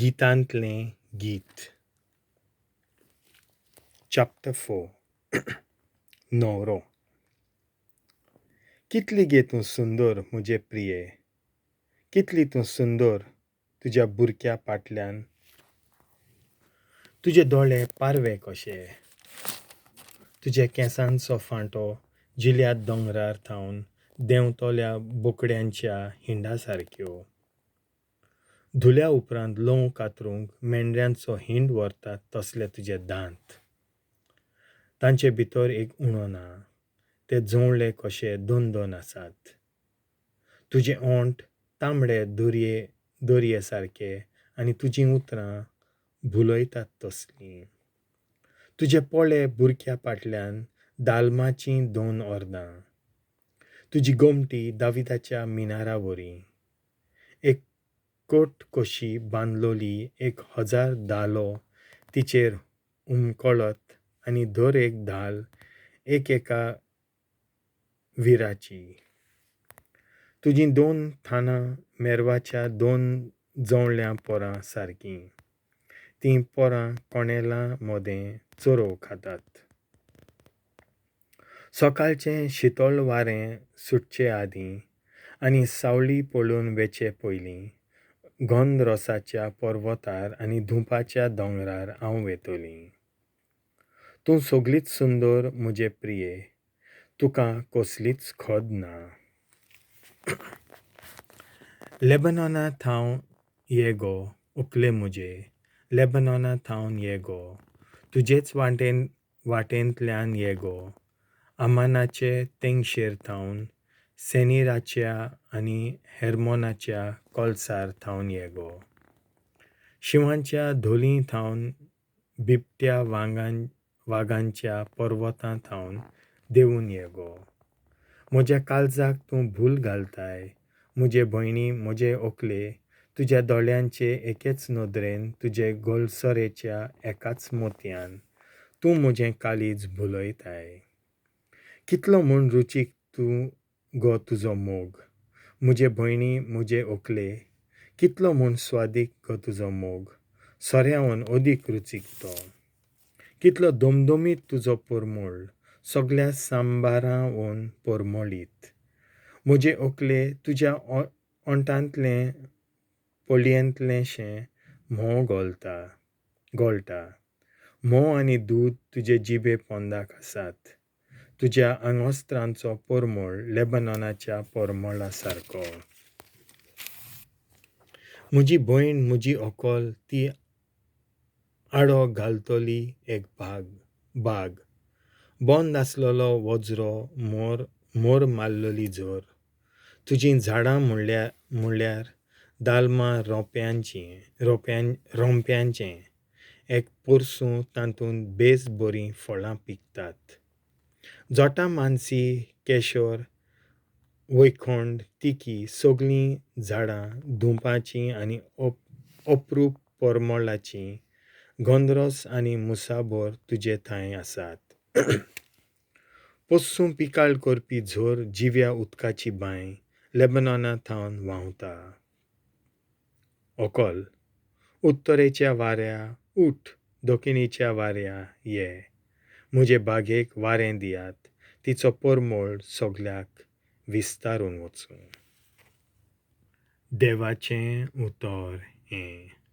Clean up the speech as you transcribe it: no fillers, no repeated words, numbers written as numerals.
गितांतलें गीत. चॅप्टर 4. न्हवरो. कितली गे तूं सुंदर म्हजे प्रिये, कितली तूं सुंदर तुज्या बुरख्या पाटल्यान, तुजे दोळे पारवे कशे, तुज्या केंसांचो फांटो जिल्याद दोंगरार थावन देंवतल्या बोकड्यांच्या हिंडा सारक्यो. धुल्या उपरांत लोंव कातरूंक मेंढऱ्यांचो हिंड व्हरतात तसले तुजे दांत. तांचे भितर एक उणो ना, ते जोंवळे कशे दोन दोन आसात. तुजे ओंठ तांबडे दोरये दोरये सारके आनी तुजीं उतरां भुलयतात तसलीं. तुजे पोळे बुरख्या पाटल्यान दालमाचीं दोन अर्दां. तुजी गोमटी दाविदाच्या मिनारा वरी. एक कोट कशी बांदलोली 1000 धालो तिचेर हुमकळत आनी दर एक धाल एक एका विराची. तुजीं दोन थानां मेरवाच्या दोन जोंवळ्यां पोरां सारकीं. तीं पोरां कोणेलां मदें चरोव खातात. सकाळचें शितळ वारें सुटचे आदीं आनी सावळी पळून वेचे पयलीं गंधरसाच्या पर्वतार आनी धुपाच्या दोंगरार हांव वेतलीं. तूं सगलीच सुंदर म्हजे प्रिये, तुका कसलीच खद ना. लेबनॉना थावन ये गो व्हंकले म्हजे, लेबनॉना थावन ये गो, तुजेच वाटेन वाटेंतल्यान ये गो, अमानाचे तेंगशेर थावन, सेनिराच्या आनी हेर्मोनाच्या कोलसार थावन ये गो. शिंवाच्या धोलीं थावन, बिबट्या वांगान वागांच्या पर्वतां थावन देंवून ये गो. म्हज्या काळजाक तूं भूल घालताय, म्हजे भयणी, म्हजे व्हंकले, तुज्या दोळ्यांचे एकेच नदरेन, तुजे गळसरेच्या एकाच मोतयान तूं म्हजें काळीज भुलयताय. कितलो म्हूण रुचीक तूं गो तुजो मोग, म्हजे भयणी, म्हजे व्हंकले, कितलो म्हूण स्वादीक गो तुजो मोग, सोऱ्यावन अदीक रुचीक तो. कितलो दमदमीत तुजो परमळ, सगल्या सांबारावन परमळीत. म्हजे व्हंकले, तुज्या ओंठांतलें पोळयेंतलेंशें म्होंव गळटा गळटा. म्होंव आनी दूद तुजे जिबे पोंदाक आसात. तुज्या आंगवस्त्रांचो परमळ लेबनॉनाच्या परमळा सारको. म्हजी भयण, म्हजी व्हंकल, ती आडो घालतली एक भाग बाग. बंद आसलेलो वजरो, मोर मोर मारलेली झर. तुजीं झाडां म्हणल्यार म्हणल्यार दालमां रोंप्यांचीं रोंप्यां रोंप्यांचें एक पोरसूं, तातूंत बेस बरीं फळां पिकतात. जटामानसी, केशर, वैखंड, तिकी सगलीं झाडां धुपाचीं आनी अप्रूप परमळाचीं. गंधरस आनी मुसाबर तुजे थंय आसात. पोस्सूं पिकाळ करपी झर, जिव्या उदकाची बांय लेबनॉना थावन व्हांवता. व्हंकल. उत्तरेच्या वाऱ्या उठ, दक्षिणेच्या वाऱ्या ये, म्हजे बागेक वारें दियात, तिचो परमळ सगल्याक विस्तारून वचूं. देवाचें उतर हें.